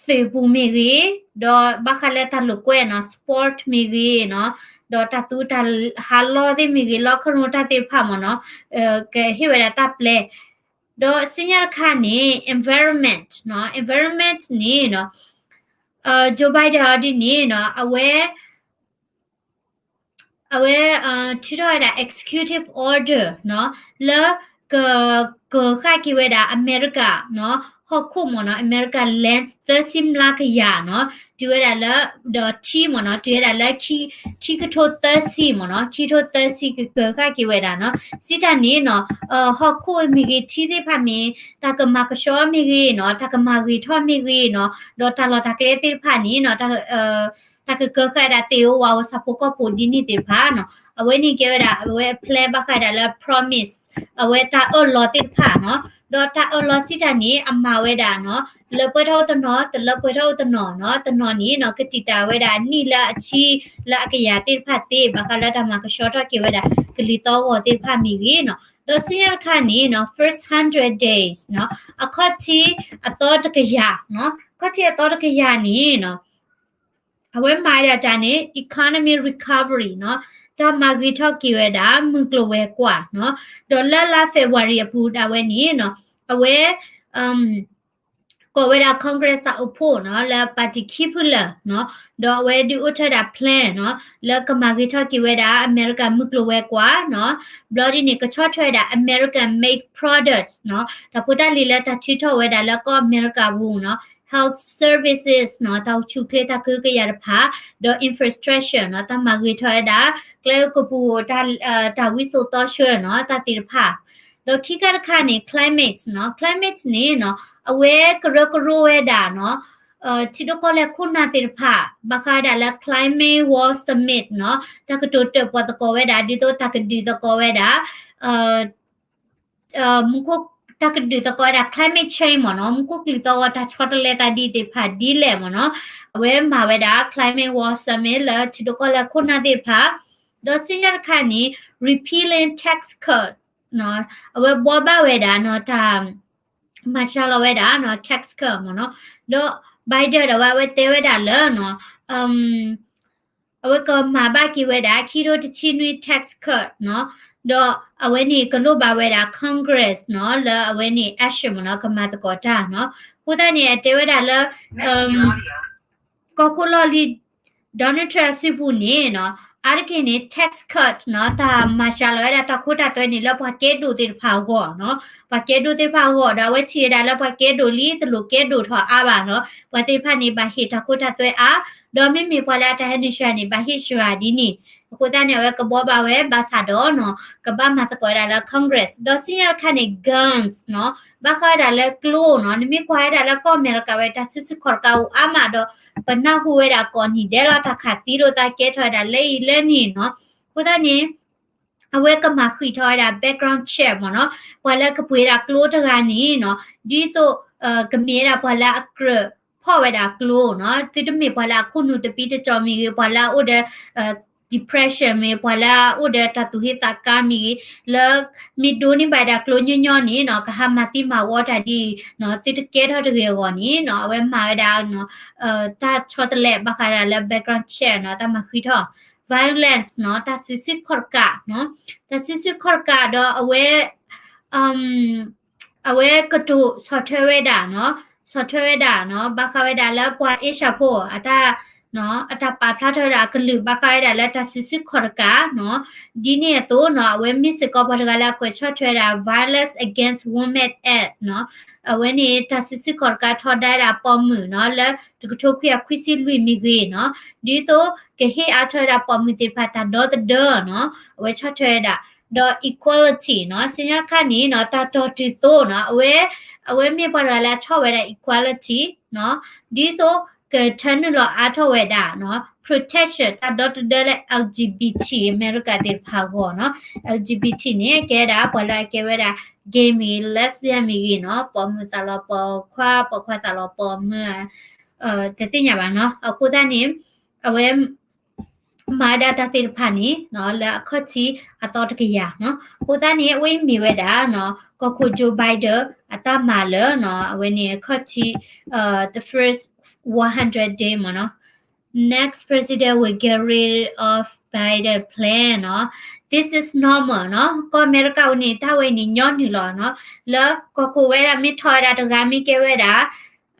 သုးပူၤမ့ၢ်ဂ့ၤ, ဒီးဘၣ်ဃးလၢတၢ်လိာ်ကွဲနီၤ sport မ့ၢ်ဂ့ၤနီၤ, ဒီးတၢ်သူတၢ်ဟးလီၢ်သ့ၣ်မ့ၢ်ဂ့ၤ လီခရူတၢ်သ့ၣ်တဖၣ်မ့ၢ်နီၤ, ကဟ့ၣ်ဝဲဒၣ်တၢ်ပျဲ, ဒီးဆူညါတခါန့ၣ် environment နီၤ, environment န့ၣ်နီၤ, Joe Biden အီၤဒ်န့ၣ်နီၤ အဝဲ အဝဲ ထုးထီၣ်ဝဲဒၣ် executive order နီၤ, လၢက ကဃၣ်က့ၤဝဲဒၣ် အမဲရကၤနီၤ ဟီၣ်ခိၣ်မ့ၢ်နီၤ, အမဲရကၤ land သၢဆံမျးကယၤနီၤ, တုၤဝဲဒၣ်လၢ ဒီးထံမ့ၢ်နီၤ, တုၤဝဲဒၣ်လၢ ခံကထိသၢဆံမ့ၢ်နီၤ, ခံကထိသၢဆံကကဃၣ်က့ၤဝဲဒၣ်နီၤ, စံးတၢ်န့ၣ်နီၤ, ဟီၣ်ခိၣ်မ့ၢ်ဂ့ၤ ထံသ့ၣ်တဖၣ်မ့ၢ် တၢ်ကမၤကဆှီမ့ၢ်ဂ့ၤနီၤ, တၢ်ကမၤဂ့ၤထီၣ်မ့ၢ်ဂ့ၤနီၤ, ဒီးတၢ်လီၢ်တၢ်ကျဲသ့ၣ်တဖၣ်န့ၣ်နီၤ တၢ်ကကဃၣ်ဒၣ်သ့ၣ်ဧိၤဝၣ်ဧိၤ ဆၣ်ဖိကီၢ်ဖိဒ်န့ၣ်သ့ၣ်တဖၣ်နီၤ, အဝဲန့ၣ်ကဲဝဲဒၣ် အဝဲ plan ဘၣ်ဃးဒၣ်လၢ promise အဝဲတၢ်အၢၣ်လီၤသ့ၣ်တဖၣ်နီၤ, ဒီးတၢ်အၢၣ်လီၤစံးတၢ်န့ၣ် အမၤဝဲဒၣ်နီၤ, လၢပှဲၤထီၣ်အိၣ်တနီၤ တလၢပှဲၤထီၣ်အိၣ်တနီၤနီၤ, တနီၤန့ၣ်နီၤ ကတံာ်တာ်ဝဲဒၣ်အနံၣ်လၢအဆံ လၢအကယၤသ့ၣ်တဖၣ်သ့ ဘၣ်ဃးလၢတၢ်မၤကဆှီထီၣ်က့ၤဝဲဒၣ် ကလံၤသီဂီၤသ့ၣ်တဖၣ်မ့ၢ်ဂ့ၤနီၤ, ဒီးဆူညါတခါန့ၣ်နီၤ first hundred days နီၤ, အခီၣ်ထံးအသီတကယၤနီၤ, အခီၣ်ထံးအသီတကယၤန့ၣ်နီၤ အဝဲမၤဝဲဒၣ်တၢ်န့ၣ် economy recovery နီၤ, တၢ်မၤဂ့ၤထီၣ်က့ၤဝဲဒၣ် မုၢ်ကျိၤဝဲၤကွာ်နီၤ, ဒီးလၢလါ February အပူၤဒၣ်ဝဲန့ၣ်နီၤ, အဝဲ ကိးဝဲဒၣ် Congress တၢ်အိၣ်ဖှိၣ်နီၤ လၢ party ခံဖုလၢာ်နီၤ, ဒီးအဝဲဒုးအိၣ်ထီၣ်ဝဲဒၣ် plan နီၤ လၢကမၤဂ့ၤထီၣ်က့ၤဝဲဒၣ် အမဲရကၤမုၢ်ကျိၤဝဲၤကွာ်နီၤ, ဘျီဒ်န့ၣ် ကဆီၣ်ထွဲဝဲဒၣ် American made products နီၤ, တၢ်ဖိတၢ်လံၤလၢတၢ်ထုးထီၣ်ဝဲဒၣ်လၢကီၢ်အမဲရကၤပူၤနီၤ, health services နီၤ, တၢ်အိၣ်ဆူၣ်အိၣ်ချ့တၢ်ကဟုကယာ်တဖၣ်, ဒီး infrastructure နီၤ, တၢ်မၤဂ့ၤထီၣ်ဝဲဒၣ် ကျဲကပူၤ တၢ်ဝံစိာ်သီဆှၢနီၤ, တၢ်သ့ၣ်တဖၣ် ဒီးခံခါတခါန့ၣ် climate နီၤ, climate န့ၣ်နီၤ အဝဲကရၢကရိဝဲဒၣ်နီၤ, ထံဒိၣ်ကီၢ်လဲၢ်ခိၣ်နၢ်သ့ၣ်တဖၣ် ဘၣ်ဃးဝဲဒၣ်လၢ Climate Watch Summit နီၤ, တၢ်ကတိၤတၢၣ်ပီၣ်သကိးဝဲဒၣ် ဒ်သိးတၢ်ကဒုးသကိးဝဲဒၣ် မူခိၣ် တၢ်ကဒုးသကိးဝဲဒၣ် climate change မ့ၢ်နီၤ, မူခိၣ်ကလံၤသီၣ်ဂီၤတၢ်ဆီတလဲသးဒ်သ့ၣ်တဖၣ်ဒ်လဲၣ်မ့ၢ်နီၤ, အဝဲမၤဝဲဒၣ် Climate Watch Summit လၢထံဒိၣ်ကီၢ်လဲၢ်ခိၣ်နၢ်သ့ၣ်တဖၣ်, ဒီးဆူညါတခါန့ၣ် repealing tax cut နီၤ, အဝဲဘှီဘၣ်ဝဲဒၣ်နီၤ တၢ် မၤစှၤလီၤဝဲဒၣ်နီၤ tax cut မ့ၢ်နီၤ, ဒီး Biden ဒီးဝဲ အဝဲတဲဝဲဒၣ်လၢနီၤ အဝဲကမၤဘၣ်က့ၤဝဲဒၣ် ခံထိတဆံနွံ tax cut နီၤ, ဒီးအဝဲန့ၣ်ကလိၣ်ဘၣ်ဝဲဒၣ် Congress နီၤ လၢအဝဲန့ၣ် action မ့ၢ်နီၤ ကမၤသကိးတၢ်နီၤ, အဃိသတးန့ၣ် အတဲဝဲဒၣ်လၢ ကီၢ်ခိၣ်လီၢ်လံၤ Donald Trump အစုပူၤန့ၣ်နီၤ, အါတက့ၢ်န့ၣ် tax cut နီၤ တၢ်မၤစှၤလီၤဝဲဒၣ်တၢ်ခိတၢ်သွဲန့ၣ် လၢပှၤကဲဒိၣ်သ့ၣ်တဖၣ်အဂီၢ်နီၤ, ပှၤကဲဒိၣ်သ့ၣ်တဖၣ်အဂီၢ်ဒီး အဝဲထံၣ်ဝဲဒၣ်လၢပှၤကဲဒိၣ်လံ တလိၣ်ကဲဒိၣ်ထီၣ်အါဘၣ်နီၤ, ပှၤသ့ၣ်တဖၣ်န့ၣ် ဘၣ်ဟ့ၣ်တၢ်ခိတၢ်သွဲအါ, ဒီးမ့မ့ၢ်ပှၤလၢအတၢ်ဟဲနုာ်စှၤန့ၣ် ဘၣ်ဟ့ၣ်စှၤဒ်န့ၣ်, အဃိသတးန့ၣ် အဝဲကဘှီဘၣ်ဝဲ ဘၣ်ဆၣ်ဒီးနီၤ ကဘၣ်မၤသကိးဝဲဒၣ်လၢ Congress ဒီးဆူညါတခါန့ၣ် guns နီၤ, ဘၣ်ဃးဝဲဒၣ်လၢကျိနီၤ, နမ့ၢ်ကွၢ်ဝဲဒၣ်လၢကီၢ်အမဲရကၤဝဲ တၢ်စုဆူၣ်ခီၣ်တကးအိၣ်အါမးဒီး ပနၢ်ဟူဝဲဒၣ်ကိးနံၤဒဲးလီၤ တၢ်ခးသံလိာ်သးကဲထီၣ်ဝဲဒၣ်လၢအံၤလၢန့ၣ်နီၤ, အဃိသတးန့ၣ် အဝဲကမၤဃံးထီၣ်ဝဲဒၣ် background check မ့ၢ်နီၤ, ပှၤလၢကပှ့ၤဒၣ်ကျိတဂၤန့ၣ်နီၤ, ဒ်သိး ကမ့ၢ်ဝဲဒၣ်ပှၤလၢအကြၢးဖီၣ်ဝဲဒၣ်ကျိနီၤ, သုတမ့ၢ်ပှၤလၢအခိၣ်နူာ်တပံတကၠီၤမ့ၢ်ဂ့ၤ, ပှၤလၢအအိၣ်ဒီး depression မ့ၢ် ပှၤလၢအအိၣ်ဒီးတၢ်သူၣ်ဟ့သးကါမ့ၢ်ဂ့ၤ, လၢမ့ၢ်ဒိးန့ၢ်ဘၣ်ဒၣ်ကျိညီညီန့ၣ်နီၤ ကဟးမၤသံမၤဝီတၢ်ဒ်အံၤနီၤ သုတကဲထီၣ်တဂ့ၤအဂီၢ်န့ၣ်နီၤ အဝဲမၤဝဲဒၣ် တၢ်ဆီတလဲဘၣ်ဃးဒၣ်လၢ background check နီၤ တၢ်မၤဃံထီၣ် violence နီၤ တၢ်စုဆူၣ်ခီၣ်တကးနီၤ တၢ်စုဆူၣ်ခီၣ်တကးဒီးအဝဲ အဝဲကတိၤဆီၣ်ထွဲဝဲဒၣ်နီၤ ဆီၣ်ထွဲဝဲဒၣ်နီၤ ဘၣ်ဃးဝဲဒၣ်လၢပှၤအ့ၡၢၣ်ဖိ အတၢ် အတၢ်ပာ်ဖျါထီၣ်ဝဲဒၣ်အကလုၢ် ဘၣ်ဃးဝဲဒၣ်လၢတၢ်စုဆူၣ်ခီၣ်တကးနီၤ ဒ်န့ၣ်အသိးနီၤ အဝဲမ့ၢ်စ့ၢ်ကီးပှၤတဂၤလၢအကွဲးဆီၣ်ထွဲဝဲဒၣ် Violence Against Women Act နီၤ အဝဲန့ၣ် တၢ်စုဆူၣ်ခီၣ်တကးထီဒါဝဲဒၣ်ပိာ်မုၣ်နီၤ လၢတကထိခွံကယၤခွံဆံလွံၢ်မ့ၢ်ဂ့ၤနီၤ ဒ်သိးကဟ့ၣ်အါထီၣ်ဝဲဒၣ်ပိာ်မုၣ်သ့ၣ်တဖၣ်တၢ်ဒီသဒၢနီၤ အဝဲဆီၣ်ထွဲဝဲဒၣ် ဒီး equality နီၤ ဆူညါတခါန့ၣ်နီၤ တၢ်တီၢ်တုၤသိနီၤ အဝဲ အဝဲမ့ၢ်ပှၤတဂၤလၢအဆီၣ်ဝဲဒၣ် equality နီၤ ဒ်သိးကထၢနုာ်လီၤအါထီၣ်ဝဲဒၣ်နီၤ protection တၢ်ဒီသဒၢလၢ L G B T အမဲရကၤသ့ၣ်တဖၣ်အဂီၢ်နီၤ L G B T န့ၣ် ကဲဒၣ်ပှၤလၢအကဲဝဲဒၣ် gay မ့ၢ်ဂ့ၤ lesbian မ့ၢ်ဂ့ၤနီၤ ပိာ်မုၣ်သးလီၤပိာ်ခွါ ပိာ်ခွါသးလီၤပိာ်မုၣ် တသ့ၣ်ညါဘၣ်နီၤ အဃိသတးန့ၣ် အဝဲ မၤဒၣ်တၢ်သ့ၣ်တဖၣ်န့ၣ်နီၤ လၢအခီၣ်ထံးအသီတကယၤနီၤ အဃိသတးန့ၣ် အဝဲအံၤမ့ၢ်ဝဲဒၣ်နီၤ ကီၢ်ခိၣ် Joe Biden အတၢ်မၤလၢနီၤ အဝဲန့ၣ်အခီၣ်ထံး the first one hundred day မ့ၢ်နီၤ next president will get rid of Biden plan နီၤ this is normal နီၤ ကီၢ်အမဲရကၤဝဲန့ၣ် တၢ်ဝဲအံၤန့ၣ်ညီနုၢ်လီၤနီၤ လၢကီၢ်ခိၣ်ဝဲဒၣ်မ့ၢ်ထီၣ်ဝဲဒၣ်တဂၤမ့ၢ်ကဲဝဲဒၣ်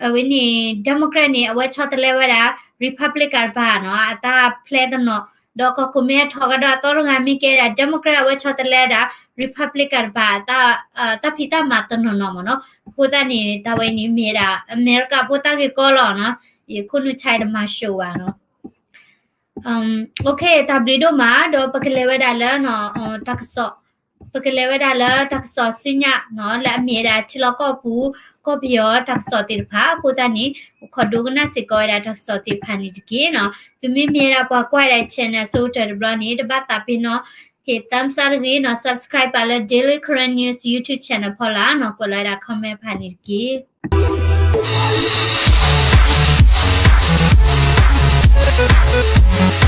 အဝဲန့ၣ် Democrat န့ၣ် အဝဲဆီတလဲဝဲဒၣ် Republican တဖၣ်နီၤ အတၢ် plan တနီၤ ဒီးကီၢ်ခိၣ်မ့ၢ်ဟဲထီၣ်ကဒီးအသီတဂၤမ့ၢ်ကဲဒၣ် Democrat အဝဲဆီတလဲဒၣ် Republican တဖၣ် တၢ်ဖံးတၢ်မၤတနီၤနီၤမ့ၢ်နီၤ အဃိသတးန့ၣ် တၢ်ဝဲန့ၣ်မ့ၢ်ဒၣ် အမဲရကၤဖိတၢ်ဂ့ၢ်ကီလီၤနီၤ ယခိၣ်နူာ်ဆါတမၤၡိးဘၣ်နီၤ OK တၢ်ဘျုးဒိၣ်မး ဒီးပကလဲၤဝဲဒၣ်လၢ တၢ်ကစီၣ် ပကလဲၤဝဲဒၣ်လၢတၢ်ကစီၣ်ဆူညါနီၤ လၢအမ့ၢ်ဝဲဒၣ်ထံလီၢ်ကီၢ်ပူၤ ကီၢ်ပယီၤတၢ်ကစီၣ်သ့ၣ်တဖၣ် အဃိသတးန့ၣ် ပခိးဒိကနၣ်စ့ၢ်ကီးဝဲဒၣ်တၢ်ကစီၣ်သ့ၣ်တဖၣ်န့ၣ်တက့ၢ်နီၤ သုမ့မ့ၢ်ဝဲဒၣ်ပှၤကွၢ်ဝဲဒၣ် channel အဆိကတၢၢ်တဘျီန့ၣ် တဘၣ်သးပ့ၤနီၣ် hit thumbs up တဂ့ၤနီၤ subscribe ပာ်လၢ Daily Karen News YouTube channel ဖီလာ်နီၤ ကွဲးလီၤဝဲဒၣ် comment ဖးန့ၣ်တက့ၢ်.